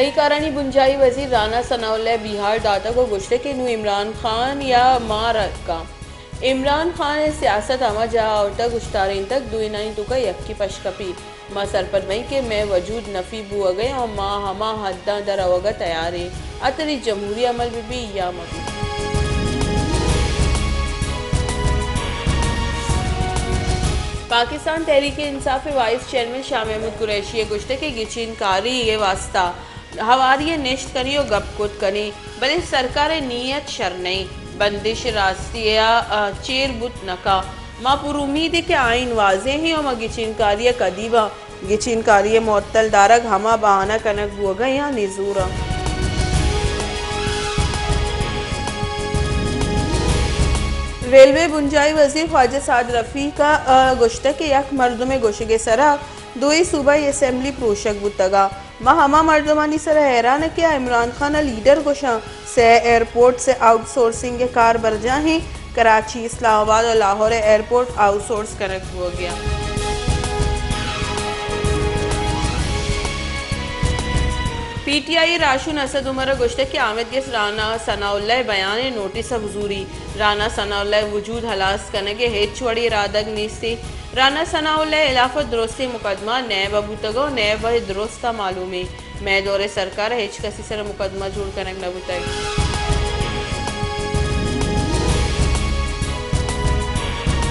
تہی کارانی بنجاہی وزیر رانا ثناء اللہ ء بیہار داتگ ء گوشتگ کہ نوں عمران خان یا ما رکاں۔ عمران خان ء سیاست ہما جاہ ء آورتگ، اشتارینتگ، دوئینانی توکا یکے پشکپی۔ ما سرپد مئیں کہ مئے وجود نفی بوہگ ء ایں ء ما ہما حداں در روگ ء تیار ایں، حتی ریس جمہوری عمل بہ بی یا مہ بی۔ پاکستان تحریک انصاف ء وائس چیئرمین شاہ محمود قریشی ء گوشتگ کہ گچین کاری ء واستہ ہواری ء نشت کنیں و گپ کت کنیں، بلے سرکار ء نیت شر نہ انت، بندش راستی ء چیر بوت نہ کن۔ ما پر امید ایں کہ آئین واضح ایں و ما گچین کاری ء کدی باں۔ گچین کاری ء معطل دارگ ہما بہانہ کنگ بوگ ء یا نزور انت۔ ریلوے بنجاہی وزیر خواجہ سعد رفیق ء گوشتگ کہ یک مردم ء گوشگ ء سرا دوئیں صوبائی اسمبلی پروشگ بوتگ ء ما ہما مردمانی سرا حیران ایں کہ آ عمران خان ء لیڈر گوشاں۔ سئے ایئرپورٹس ء آؤٹ سورسنگ ء کار برجاہ ایں، کراچی، اسلام آباد ء لاہور ء airport out source king Bogue ء انت۔ پی ٹی آئی ء راہشون اسد عمر ء گوشتگ کہ آمید گس رانا ثناء اللہ ء بیان ء نوٹس ء بزوری۔ رانا ثناء اللہ ء وجود ہلاس کنگ ء ہچ وڑیں رادگ نیست انت۔ رانا ثناء اللہ ء ہلاف ء درستیں مقدمہ نیب ء بوتگ ء نیب ء درست ء معلوم انت۔ مئے دور ء سرکار ء ہچ کسی سر ء مقدمہ جوڑ کنگ نہ بوتگ۔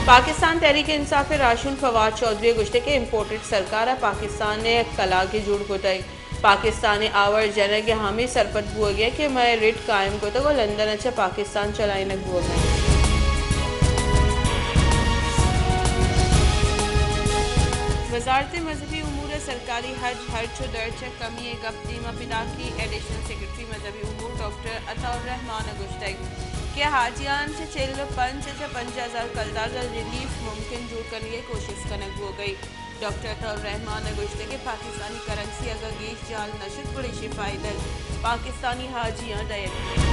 پاکستان تحریک انصاف ء راہشون فواد چوہدری ء گوشتگ کہ امپورٹڈ سرکار ء پاکستان ء کلاگے جوڑ کتگ۔ پاکستان ء آور جنگ ء ہمے سرپد بوگ ء کہ مئے رٹ قائم کتگ ء لندن ء چہ پاکستان چلائینگ بوگ ء انت۔ وزارت مذہبی امور ء سرکاری حج، ہرچ و درچ ء کمی ء گپ دیم ء پداکی ایڈیشنل سیکرٹری مذہبی امور ڈاکٹر عطا الرحمان ء گوشتگ کہ حاجیان چہ چل و پنچ ء چہ پنجاہ ہزار کلدار ء ریلیف ممکن جوڑ کنگ ء کوشست کنگ بوگ ء انت۔ ڈاکٹر عطا الرحمان ء گوشتگ کہ پاکستانی کرنسی اگاں گیش جال نہ شت گڑا ایشی فائدگ پاکستانی حاجیاں دئیگ بیت۔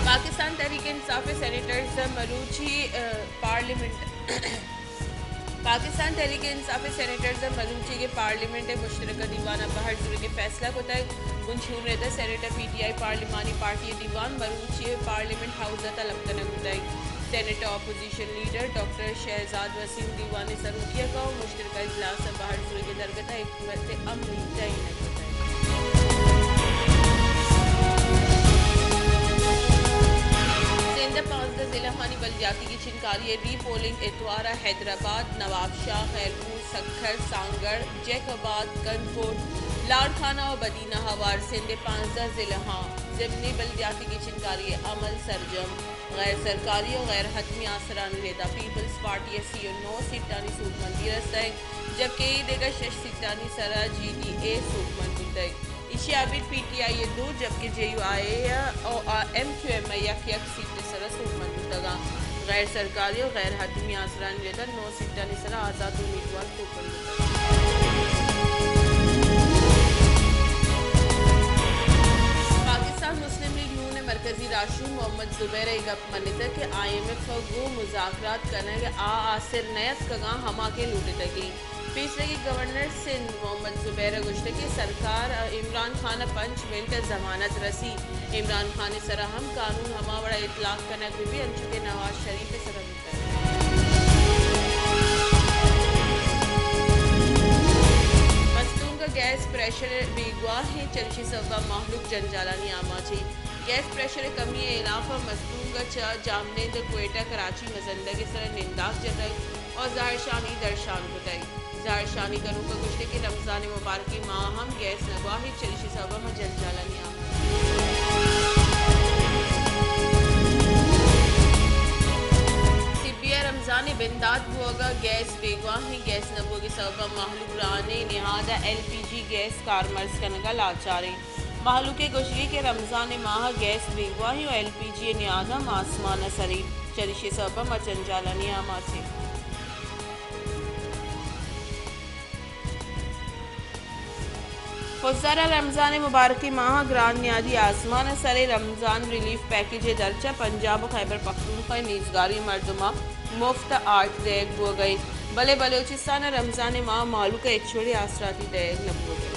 پاکستان تحریک انصاف ء سینیٹرز ء مروچی، ء، پارلیمنٹ پاکستان تحریک انصاف ء سینیٹرز ء مروچیگیں پارلیمنٹ ء مشترکہ دیوان ء بہر زورگ ء فیصلہ کتگ۔ بنجی ہور ء سینیٹ ء پی ٹی آئی پارلیمانی پارٹی ء دیوان مروچی ء پارلیمنٹ ہاؤس ء تلب کنگ بوتگ۔ سینیٹ ء اپوزیشن لیڈر ڈاکٹر شہزاد وسیم دیوان ء سروکی ء کاو مشترکہ اجلاس ء بہر زورگ ء درگت ء حکمت عملی تعین کتگ۔ سندھ ء پانزدہ ضلع ہانی بلدیاتی گچین کاری ء ری پولنگ اتوار ء حیدرآباد، نوابشاہ، خیرپور، سکھر، سانگڑ، جیکب آباد، کنڈ کوٹ، لاڑکانہ و بدینہ ہوار سندھ ء پانزدہ ضلع ہاں ضمنی بلدیاتی گچین کاری ء عمل سرجم۔ غیر سرکاری و غیر حتمی آسرانی ردا پیپلز پارٹی ء سی و نو سیٹانی سوبمندی رستگ، جبکہ اے دگہ شش سیٹانی سرا جی ڈی اے سوبمند بوتگ۔ ایشی ء ابید پی ٹی آئی ء دو، جبکہ جے یو آئی ء و ایم کیو ایم ء یک یک سیٹ ء سرا سوبمند بوتگ انت۔ غیر سرکاری و غیر حتمی آسرانی ردا نو سیٹانی سرا آزات امیدوار سوبمند بوتگ انت۔ پاکستان مسلم لیگ نون ء مرکزی راہشون محمد زبیر ء اے گپ منتگ کہ آئی ایم ایف ء گوں مذاکرات کنگ ء آ آسر نیاتکگاں ہما کہ لوٹتگیں۔ پیسریگیں گورنر سندھ محمد زبیر ء گوشتگ کہ سرکار ء عمران خان ء پنچ منٹ ء ضمانت رسی۔ عمران خان ء سرا ہم قانون ہما وڑا اطلاق کنگ بہ بی انچو کہ نواز شریف ء سرا بوتگ۔ مستونگ ء گیس پریشر بیگواہ انت، چریشی سبب ء مہلوک جنجالانی آماچ انت۔ گیس پریشر ء کمی ء ہلاپ ء مستونگ ء چہ جامنند ء کوئٹہ کراچی مزندگ ء سرا ننداک جتگ ء زہرشانی درشان کتگ۔ زہرشانی کنوک ء گوشتگ کہ رمضان ء مبارکیں ماہ ء ہم گیس نگواہ انت، چریشی سبب ء ما جنجالانی آماچ۔ سبی ء رمضان ء بندات بوگ ء گیس بیگواہ انت، گیس نہ بوگ ء سبب ء مہلوک گرانیں نہاد ء ایل پی جی گیس کارمرز کنگ ء لاچار انت۔ مہلوک ء گوشگ انت کہ رمضان ء ماہ ء گیس بیگواہ انت و ایل پی جی ء نیاد ہم آسمان ء سر انت، چریشی سبب ء ما جنجالانی آماچ ایں۔ خضدار ء رمضان ء مبارکیں ماہ ء گران نیادی آسمان ء سر ء رمضان ریلیف پیکج ء درچ ء پنجاب و خیبر پختونخوا ء نیزگاریں مردماں مفت ء آرٹ دئیگ بوگ ء انت۔ بلے بلوچستان ءَ رمضان ءِ ماہ ءَ مہلوک ءَ ہچ وڑیں آسراتی دئیگ نہ بوتگ۔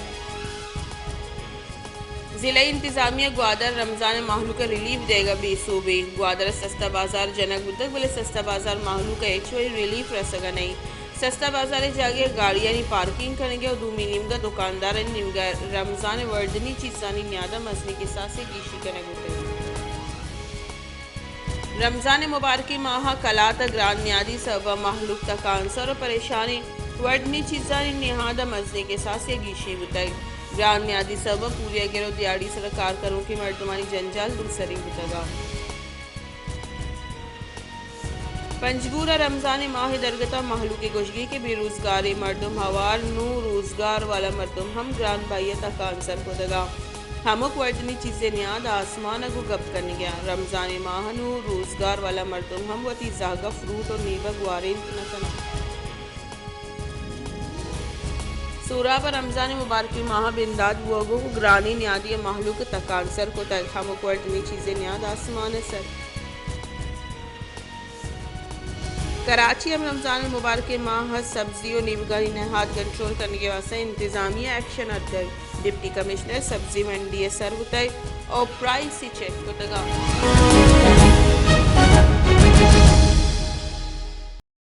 ضلعی انتظامیہ گوادر رمضان ءِ مہلوک ءَ ریلیف دئیگ ءَ بے سوبیں۔ گوادر ءَ سستا بازار جنگ بوتگ، بلے سستا بازار مہلوک ءَ ہچ وڑیں ریلیف رسگ ءَ نہ انت۔ سستا بازار ءِ جاگہ ءَ گاڑیانی پارکنگ کنگ ءَ ءُ دومی نیمگ ءَ دکاندارانی نیمگ ءَ رمضان ءِ وردنی چیزانی نیاد ءَ مزنیں کساسے گیشی کنگ بوتگ۔ رمضان ءِ مبارکیں ماہ ءَ کلات ءَ گران نیادی سبب ءَ مہلوک تکانسر ءُ پریشان انت۔ وردنی چیزانی نیاد ءَ مزنیں کساسے ءَ گیشی بوتگ۔ گران نیادی سبب ءَ پوریاگر ءُ دیہاڑی سرا کار کنوکیں مردمانی جنجال دوسری بوتگ ءَ۔ پنجگور ءَ رمضان ءِ ماہ ءِ درگت ءَ مہلوک ءِ گوشگ انت کہ بے روزگاریں مردم ہوار، نوں روزگار والا مردم ہم گران بہی ءَ تکانسر کتگ ءَ۔ ہمک وردنی چیزے نیاد آسمان ءَ گوں گپ کنگ ءَ۔ رمضان ءِ ماہ ءَ نوں روزگار والا مردم ہم وتی زہگ ءَ فروٹ ءُ نیبگ وارینت نہ کناں۔ سوراب ءَ رمضان ءِ مبارکیں ماہ ءَ بندات بوگ ءُ گرانیں نیادی ءَ مہلوک ءَ تکانسر کتگ۔ ہمک وردنی چیزے نیاد آسمان ءَ سر۔ کراچی ءَ ہم رمضان المبارک ءِ ماہ ءَ سبزی ءُ نیبگانی نہاد کنٹرول کنگ ءِ واستہ انتظامیہ ایکشن ءَ اتکگ۔ ڈپٹی کمشنر سبزی منڈی ءَ سر بوتگ ءُ پرائس ءَ چیک کتگ ءَ۔